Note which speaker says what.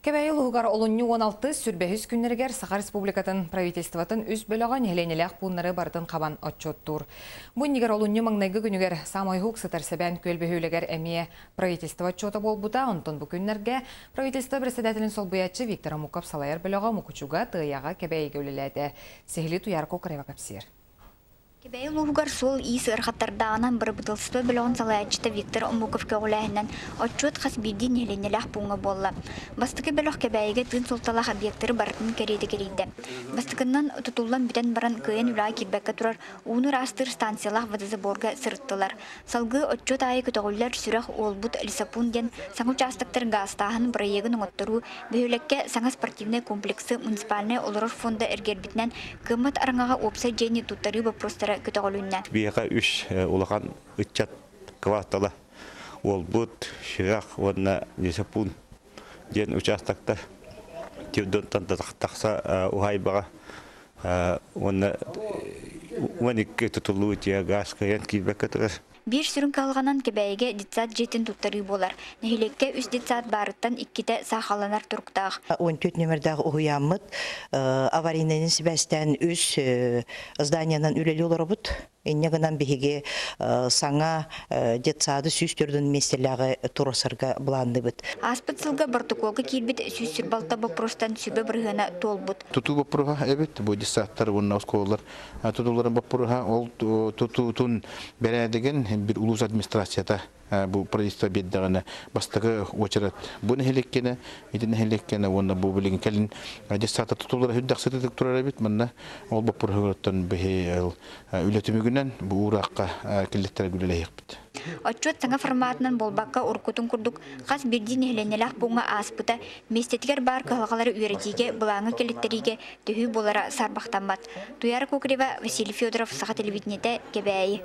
Speaker 1: Кэбээйи улууһугар олунньу 16 сүрбэһис күннэригэр Саха Республикатын правительствотын үс бөлөҕө нэһилиэнньэлээх пууннары барытын хабан отчуоттуур. Бу иннигэр олунньу маҥнайгы күнүгэр саамай уһук сытар Сэбээн Күөл бөһүөлэгэр эмиэ правительство отчуота буолбута. Онтон бу күннэргэ правительство председателин солбуйааччы Виктор Омуков салайар бөлөҕө Мукучуга, Тыайаҕа, Кэбээйигэ үлэлээтэ. Сиһилии Туйаар Кокарева кэпсиир.
Speaker 2: Кэбээйи улууһугар суол-иис ыарахаттардааҕынан бырабыыталыстыба бөлөҕүн салайааччыта Виктор Омуков көҕүлээһининэн отчуот хас биирдии нэһилиэнньэлээх пууҥҥа буолла. Бастакы бөлөх Кэбээйигэ тыын суолталаах объектары барытын кэриэтэ кэрийдэ. Бастакыннан тутуллан бүтэн баран кыайан үлэҕэ киирбэккэ турар ууну ыраастыыр станциялаах водозаборга сырыттылар. Салгыы отчуот аайы көтөҕүллэр сүрэх уолбут Лисапун диэн саҥа учаастактар гаастааһын бырайыагын оҥотторуу, бөһүөлэккэ саҥа спортивнай комплексы муниципальнай олорор фонда эргэрбитинэн кыаммат араҥаҕа уопсай дьиэни туттарыы боппуруостара көтөҕүлүннэ.
Speaker 3: Биһиэхэ үс улахан ыччат квартала Уолбут, Сүрэх уонна Лисапун диэн учаастактар Тюрдонтон тахса уһаайбаҕа уонна 12 тутуллуу итиэ гаас кыайан киирбэккэ турар.
Speaker 2: Биир сүрүн кыһалҕанан Кэбээйигэ детсад дьиэтин туттарыы буолар. Нэһилиэккэ үс детсад баарыттан иккитэ саахалланар туруктаах.
Speaker 4: 14 нүмердээх уһуйааммыт аварийнайын сибээстээн үс зданиянан үлэлии олоробут. Инньэ гынан биһиги саҥа детсады 104 миэстэлээҕи туруорсарга былаанныыбыт.
Speaker 2: Ааспыт сылга боротокуолга киирбит 146 боппуруостан сүбэ бырыһыана туолбут.
Speaker 5: Тутуу боппуруоһа эбит. Бу детсадтар уонна оскуолалар тутууларын боппуруоһа ол тутуутун бэрээдэгин бир улуус администрацията бу правительство биэрдэҕинэ бастакы уочарат бу нэһилиэккэнэ ити нэһилиэккэнэ уонна бу билигин кэлин детсадта тутуулара үрдэх сытытык турар эбит манна ол боппуруоһуттан биһи үлэ түмүгүнэн бу уураахха киллэттэрэ үлэлэһиэхпит.
Speaker 2: Отчуот саҥа форматынан буолбакка уруккутун курдук хас биирдии нэһилиэнньэлээх пууҥҥа ааспыта миэстэтигэр баар кыһалҕалары үөрэтиигэ, былааҥҥа киллэттэриигэ төһүү буолара саарбахтаммат. Туяра Кукрева, Василий Федоров, Саха телевидениетэ, Кэбээйи.